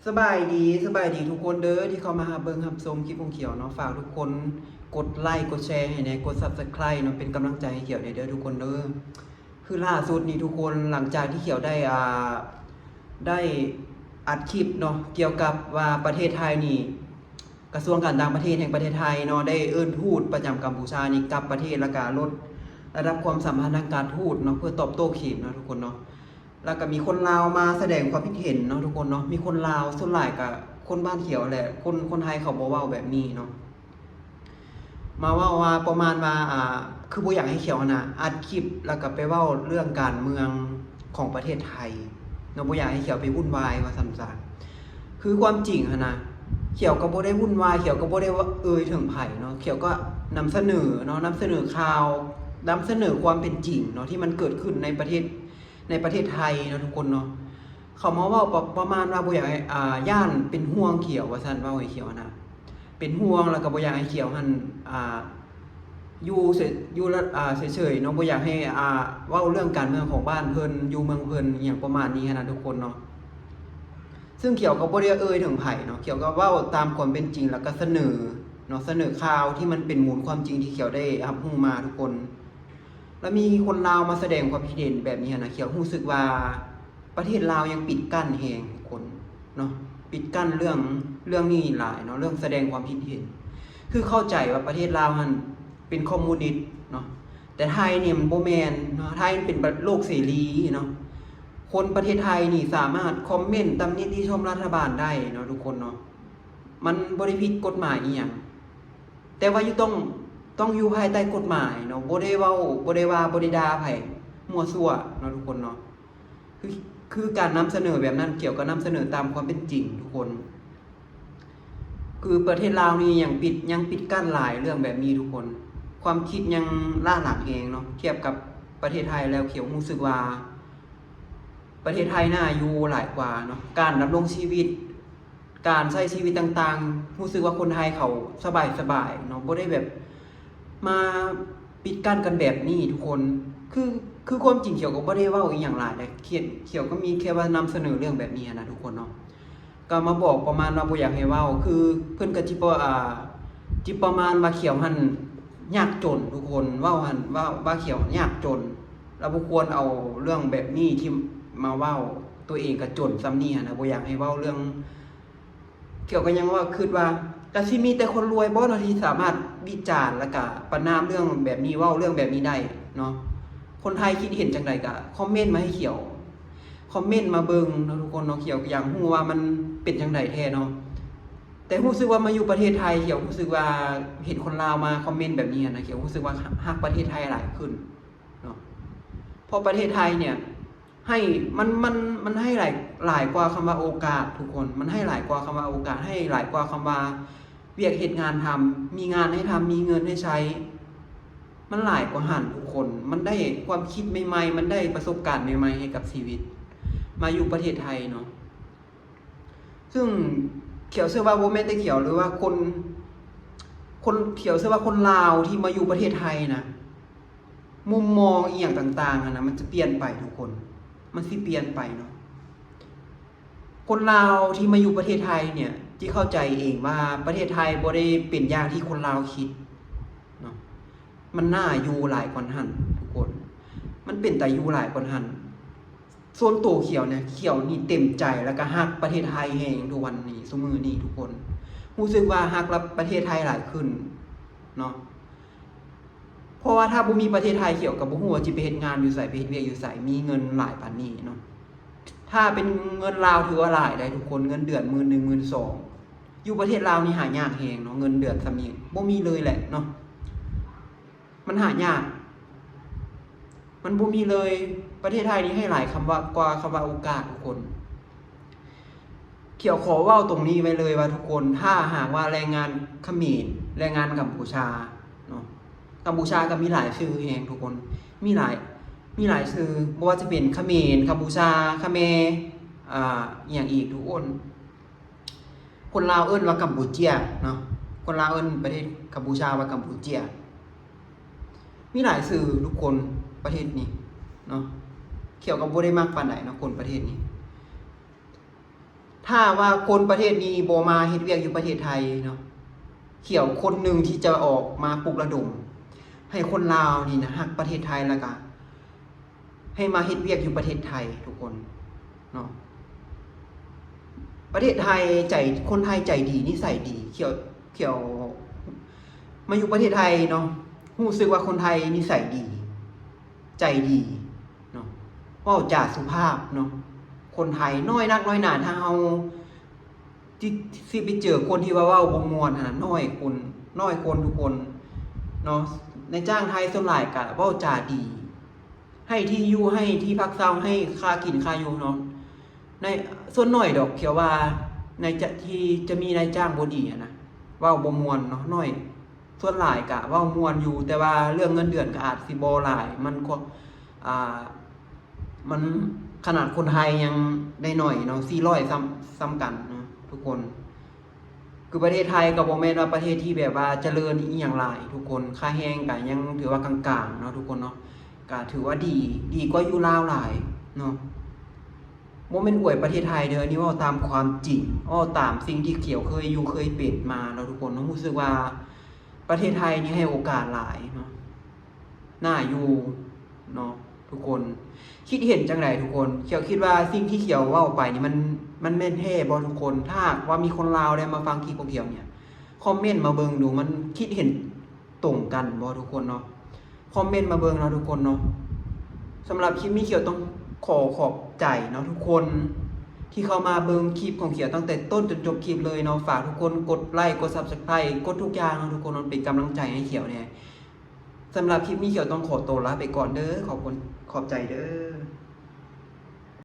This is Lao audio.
ສະບາຍດີ, ສະບາຍດີທຸກຄົນເດີ ທີ່ເຂົ້າມາຮັບເບິ່ງຮັບຊົມຄລິບຂອງຂຽວເນາະ. ຝາກທຸກຄົນກົດໄລກ໌ ກົດແຊໃຫ້ແດ່, ກົດ Subscribe ເນາະ, ເປັນກຳລັງໃຈໃຫ້ຂຽວແດ່ເດີທຸກຄົນເດີ. ຄືລ່າສຸດນີ້ທຸກຄົນ, ຫຼັງຈາກທີ່ຂຽວໄດ້ ອ່າ ໄດ້ອັດຄລິບເນາະ ກ່ຽວກັບວ່າປະເທດໄທນີ້ ກະຊວງການຕ່າງປະເທດແຫ່ງປະເທດໄທເນາະ ໄດ້ເອີ້ນທູດປະຈຳກຳປູຊານີ້ກັບປະເທດ ແລ້ວກະລົດລະດັບຄວາມສຳພັນທາງການທູດເນາະ ເພື່ອຕອບໂຕ້ເຂມເນາະທຸກຄົນເນາະ. ແລ້ວກະມີຄົນລາວມາສະແດງຄວາມຄິດເຫັນເນາະທຸກຄົນເນາະ. ມີຄົນລາວ ສ່ວນຫຼາຍກະຄົນບ້ານຂຽວແຫຼະ, ຄົນ ຄົນໄທເຂົາບໍ່ເວົ້າແບບນີ້ເນາະ. ມາເວົ້າວ່າປະມານວ່າ ອ່າ ຄືບໍ່ຢາກໃຫ້ຂຽວຫັ້ນນະ ອັດຄລິບແລ້ວກະໄປເວົ້າເລື່ອງການເມືອງຂອງປະເທດໄທເນາະ, ບໍ່ຢາກໃຫ້ຂຽວໄປວຸ່ນວາຍວ່າຊັ້ນຊະ. ຄືຄວາມຈິງຫັ້ນນະ ຂຽວກໍບໍ່ໄດ້ວຸ່ນວາຍ, ຂຽວກໍບໍ່ໄດ້ວ່າເອີ່ຍເຖິງໃຜເນາະ, ຂຽວກໍນຳສະເໜີເນາະ, ນຳສະເໜີຂ່າວ, ນຳສະເໜີຄວາມເປັນຈິງເນາະ ທີ່ມັນເກີດຂຶ້ນໃນປະເທດ ໃນປະເທດໄທເນາະທຸກຄົນເນາະ. ເຂົາມາເວົ້າປະ ປະມານວ່າບໍ່ຢາກໃຫ້ ອ່າ ຢ້ານເປັນຫ່ວງຂຽວວ່າຊັ້ນ, ເວົ້າໃຫ້ຂຽວນະ ເປັນຫ່ວງ ແລ້ວກໍບໍ່ຢາກໃຫ້ຂຽວຫັ້ນ ອ່າ ຢູ່ເສຍ ຢູ່ລະ ອ່າ ເສຍໆເນາະ, ບໍ່ຢາກໃຫ້ ອ່າ ເວົ້າເລື່ອງການເມືອງຂອງບ້ານເພິ່ນ ຢູ່ເມືອງເພິ່ນ ອີ່ຫຍັງປະມານນີ້ຫັ້ນນະທຸກຄົນເນາະ. ຊຶ່ງຂຽວກໍບໍ່ໄດ້ເອີ່ຍເຖິງໃຜເນາະ, ຂຽວກໍເວົ້າຕາມຄວາມເປັນຈິງ ແລ້ວກໍສະເໜີເນາະ, ສະເໜີຂ່າວທີ່ມັນເປັນມູນຄວາມຈິງທີ່ຂຽວໄດ້ຮັບຮູ້ມາທຸກຄົນ. ແລ້ວມີຄົນລາວມາສະແດງຄວາມຄິດເຫັນແບບນີ້ຫັ້ນນະ, ຂຽວຮູ້ສຶກວ່າ ປະເທດລາວຍັງປິດກັ້ນແຮງທຸກຄົນເນາະ, ປິດກັ້ນເລື່ອງ ເລື່ອງນີ້ຫຼາຍເນາະ, ເລື່ອງສະແດງຄວາມຄິດເຫັນ. ຄືເຂົ້າໃຈວ່າປະເທດລາວຫັ້ນເປັນຄອມມູນິດເນາະ, ແຕ່ໄທນີ້ມັນບໍ່ແມ່ນເນາະ, ໄທມັນເປັນປະ ໂລກເສລີເນາະ. ຄົນປະເທດໄທນີ້ສາມາດຄອມເມັນຕຳນິຕິຊົມລັດຖະບານໄດ້ເນາະທຸກຄົນເນາະ, ມັນບໍ່ໄດ້ຜິດກົດໝາຍອີ່ຫຍັງ. ແຕ່ວ່າຢູ່ ຕ້ອງ ຕ້ອງຢູ່ພາຍໃຕ້ກົດໝາຍເນາະ, ບໍ່ໄດ້ເວົ້າ ບໍ່ໄດ້ວ່າ ບໍ່ໄດ້ດ່າໃຜມົ້ວຊົ່ວເນາະທຸກຄົນເນາະ. ຄື ຄືການນຳສະເໜີແບບນັ້ນ ຂຽວກໍນຳສະເໜີຕາມຄວາມເປັນຈິງທຸກຄົນ. ຄືປະເທດລາວນີ້ຍັງປິດ ຍັງປິດກັ້ນຫຼາຍເລື່ອງແບບນີ້ທຸກຄົນ, ຄວາມຄິດຍັງລ້າຫຼັງແຮງເນາະ ທຽບກັບປະເທດໄທແລ້ວ. ຂຽວຮູ້ສຶກວ່າປະເທດໄທໜ້າຢູ່ຫຼາຍກວ່າເນາະ, ການດຳລົງຊີວິດ ການໃຊ້ຊີວິດຕ່າງໆ ຮູ້ສຶກວ່າຄົນໄທເຂົາສະບາຍໆເນາະ, ບໍ່ໄດ້ແບບມາປິດກັ້ນກັນແບບນີ້ທຸກຄົນ. ຄື ຄືຄວາມຈິງຂຽວກໍບໍ່ໄດ້ເວົ້າອີ່ຫຍັງຫຼາຍໃດ໋, ຂຽວ ຂຽວກໍມີແຄ່ວ່ານຳສະເໜີເລື່ອງແບບນີ້ຫັ້ນນະທຸກຄົນເນາະ. ກໍມາບອກປະມານວ່າບໍ່ຢາກໃຫ້ເວົ້າ, ຄືເພິ່ນກໍຈິປະ ອ່າ ຈິປະມານວ່າຂຽວຫັ້ນຍາກຈົນທຸກຄົນ, ເວົ້າຫັ້ນ ເວົ້າວ່າຂຽວຍາກຈົນ, ແລ້ວບໍ່ຄວນເອົາເລື່ອງແບບນີ້ທີ່ມາເວົ້າ, ຕົວເອງກໍຈົນສ່ຳນີ້ຫັ້ນນະ, ບໍ່ຢາກໃຫ້ເວົ້າເລື່ອງ ຂຽວກໍຍັງວ່າ ຄິດວ່າ ກະຊິມີແຕ່ຄົນລວຍບໍ່ເນາະ ທີ່ສາມາດວິຈານ ແລ້ວກະປະນາມເລື່ອງແບບນີ້ ເວົ້າເລື່ອງແບບນີ້ໄດ້ເນາະ. ຄົນໄທຄິດເຫັນຈັ່ງໃດກະຄອມເມັນມາໃຫ້ຂຽວ ຄອມເມັນມາເບິ່ງເນາະທຸກຄົນເນາະ. ຂຽວກໍຢາກຮູ້ວ່າມັນເປັນຈັ່ງໃດແທ້ເນາະ, ແຕ່ຮູ້ສຶກວ່າມາຢູ່ປະເທດໄທ ຂຽວຮູ້ສຶກວ່າເຫັນຄົນລາວມາຄອມເມັນແບບນີ້ຫັ້ນນະ ຂຽວຮູ້ສຶກວ່າຮັກປະເທດໄທຫຼາຍຂຶ້ນເນາະ. ເພາະປະເທດໄທເນຍ ໃຫ້ ມັນ ມັນ ມັນໃຫ້ຫຼາຍ ຫຼາຍກວ່າຄຳວ່າໂອກາດທຸກຄົນ, ມັນໃຫ້ຫຼາຍກວ່າຄຳວ່າໂອກາດ, ໃຫ້ຫຼາຍກວ່າຄຳວ່າວຽກເຮັດງານທຳ, ມີງານໃຫ້ທຳ, ມີເງິນໃຫ້ໃຊ້, ມັນຫຼາຍກວ່າຫັ້ນທຸກຄົນ. ມັນໄດ້ຄວາມຄິດໃໝ່ໆ, ມັນໄດ້ປະສົບການໃໝ່ໆໃຫ້ກັບຊີວິດ ມາຢູ່ປະເທດໄທເນາະ. ຊຶ່ງຂຽວເຊື່ອວ່າບໍ່ແມ່ນແຕ່ຂຽວ ຫຼືວ່າຄົນ ຄົນ ຂຽວເຊື່ອວ່າຄົນລາວທີ່ມາຢູ່ປະເທດໄທນະ ມຸມມອງອີ່ຫຍັງຕ່າງໆຫັ້ນນະ ມັນຈະປ່ຽນໄປທຸກຄົນ, ມັນຊິປ່ຽນໄປເນາະ. ຄົນລາວທີ່ມາຢູ່ປະເທດໄທເນຍ ຈະເຂົ້າໃຈເອງວ່າປະເທດໄທບໍ່ໄດ້ເປັນຢ່າງທີ່ຄົນລາວຄິດເນາະ, ມັນໜ້າຢູ່ຫຼາຍກວ່າຫັ້ນທຸກຄົນ, ມັນເປັນຕາຢູ່ຫຼາຍກວ່າຫັ້ນ. ສ່ວນໂຕຂຽວເນຍ ຂຽວນີ້ເຕັມໃຈ ແລ້ວກະຮັກປະເທດໄທແຮງທຸກວັນນີ້ ຊຸມື້ນີ້ທຸກຄົນ, ຮູ້ສຶກວ່າຮັກລະ ປະເທດໄທຫຼາຍຂຶ້ນເນາະ. ເພາະວ່າຖ້າບໍ່ມີປະເທດໄທ ຂຽວກໍບໍ່ຮູ້ວ່າຊິໄປເຮັດງານຢູ່ໃສ ໄປເຮັດວຽກຢູ່ໃສ ມີເງິນຫຼາຍປານນີ້ເນາະ. ຖ້າເປັນເງິນລາວຖືວ່າຫຼາຍໄດ໋ທຸກຄົນ, ເງິນເດືອນໝື່ນໜຶ່ງ ໝື່ນສອງ ຢູ່ປະເທດລາວນີ້ຫາຍາກແຮງເນາະ, ເງິນເດືອນສ່ຳນີ້ບໍ່ມີເລີຍແຫຼະເນາະ. ມັນຫາຍາກ ມັນບໍ່ມີເລີຍ. ປະເທດໄທນີ້ໃຫ້ຫຼາຍຄຳວ່າ ກວ່າຄຳວ່າໂອກາດທຸກຄົນ. ຂຽວຂໍເວົ້າຕົງນີ້ໄວ້ເລີຍວ່າທຸກຄົນ ຖ້າຫາກວ່າແຮງງານຂະເໝນ ແຮງງານກຳປູຊາເນາະ, ກຳປູຊາກໍມີຫຼາຍຊື່ແຮງທຸກຄົນ, ມີຫຼາຍ ມີຫຼາຍຊື່ ບໍ່ວ່າຈະເປັນຂະເໝນ ກຳປູຊາ ຂະແມ ອ່າ ອີ່ຫຍັງອີກທຸກຄົນ. ຄົນລາວເອີ້ນວ່າກຳປູເຈຍເນາະ, ຄົນລາວເອີ້ນປະເທດກຳປູຊາວ່າກຳປູເຈຍ. ມີຫຼາຍຊື່ທຸກຄົນ ປະເທດນີ້ເນາະ, ຂຽວກໍບໍ່ໄດ້ມັກປານໃດເນາະ ຄົນປະເທດນີ້. ຖ້າວ່າຄົນປະເທດນີ້ບໍ່ມາເຮັດວຽກຢູ່ປະເທດໄທເນາະ, ຂຽວຄົນໜຶ່ງທີ່ຈະອອກມາປຸກລະດົມໃຫ້ຄົນລາວນີ້ນະຮັກປະເທດໄທ ແລ້ວກະໃຫ້ມາເຮັດວຽກຢູ່ປະເທດໄທທຸກຄົນເນາະ. ປະເທດໄທໃຈ ຄົນໄທໃຈດີ ນິໄສດີ. ຂຽວ ຂຽວມາຢູ່ປະເທດໄທເນາະ, ຮູ້ສຶກວ່າຄົນໄທນິໄສດີ ໃຈດີເນາະ, ເວົ້າຈາສຸພາບເນາະ. ຄົນໄທນ້ອຍນັກນ້ອຍໜາ ຖ້າເຮົາ ທີ່ ທີ່ໄປເຈີຄົນທີ່ວ່າເວົ້າບໍ່ມ່ວນຫັ້ນນະ ນ້ອຍຄົນ ນ້ອຍຄົນທຸກຄົນເນາະ. ນາຍຈ້າງໄທສ່ວນຫຼາຍກະເວົ້າຈາດີ ໃຫ້ທີ່ຢູ່ ໃຫ້ທີ່ພັກເຊົາ ໃຫ້ຄ່າກິນຄ່າຢູ່ເນາະ. ໃນ ສ່ວນໜ້ອຍດອກ ຂຽວວ່າ ໃນຈະ ທີ່ຈະມີນາຍຈ້າງບໍ່ດີຫັ້ນນະ ເວົ້າບໍ່ມ່ວນເນາະ ໜ້ອຍ. ສ່ວນຫຼາຍກະເວົ້າມ່ວນຢູ່ ແຕ່ວ່າເລື່ອງເງິນເດືອນກະອາດຊິບໍ່ຫຼາຍ ມັນກໍ ອ່າ ມັນ ຂະໜາດຄົນໄທຍັງໄດ້ໜ້ອຍເນາະ ສີ່ຮ້ອຍ ສ່ຳ ສ່ຳກັນເນາະທຸກຄົນ. ຄືປະເທດໄທກໍບໍ່ແມ່ນວ່າປະເທດທີ່ແບບວ່າຈະເລີນອີ່ຫຍັງຫຼາຍທຸກຄົນ, ຄ່າແຮງກໍຍັງຖືວ່າກາງໆເນາະທຸກຄົນເນາະ, ກໍຖືວ່າດີ ດີກວ່າຢູ່ລາວຫຼາຍເນາະ. ບໍ່ແມ່ນອວຍປະເທດໄທເດີ້, ອັນນີ້ເວົ້າຕາມຄວາມຈິງ, ເວົ້າຕາມສິ່ງທີ່ຂຽວເຄີຍຢູ່ເຄີຍເປັນມາເນາະທຸກຄົນເນາະ. ຮູ້ສຶກວ່າປະເທດໄທນີ້ໃຫ້ໂອກາດຫຼາຍເນາະ. ໜ້າຢູ່ເນາະທຸກຄົນ. ຄິດເຫັນຈັ່ງໃດທຸກຄົນ? ຂຽວຄິດວ່າສິ່ງທີ່ຂຽວເວົ້າໄປນີ້ມັນ ມັນແມ່ນແທ້ບໍ່ທຸກຄົນ? ຖ້າຫາກວ່າມີຄົນລາວໄດ້ມາຟັງຄລິບຂອງຂຽວນີ້ ຄອມເມັນມາເບິ່ງດູ ມັນຄິດເຫັນຕົງກັນບໍ່ທຸກຄົນເນາະ? ຄອມເມັນມາເບິ່ງເນາະທຸກຄົນເນາະ. ສຳລັບຄລິບນີ້ຂຽວຕ້ອງຂໍຂອບໃຈເນາະທຸກຄົນ ທີ່ເຂົ້າມາເບິ່ງຄລິບຂອງຂຽວຕັ້ງແຕ່ຕົ້ນຈົນຈົບຄລິບເລີຍເນາະ. ຝາກທຸກຄົນກົດໄລ ກົດ Subscribe ກົດທຸກຢ່າງເນາະທຸກຄົນ, ມັນເປັນກຳລັງໃຈໃຫ້ຂຽວແດ່. ສຳລັບຄລິບນີ້ຂຽວຕ້ອງຂໍໂຕລາໄປກ່ອນເດີ້. ຂອບຄຸນ ຂອບໃຈເດີ້.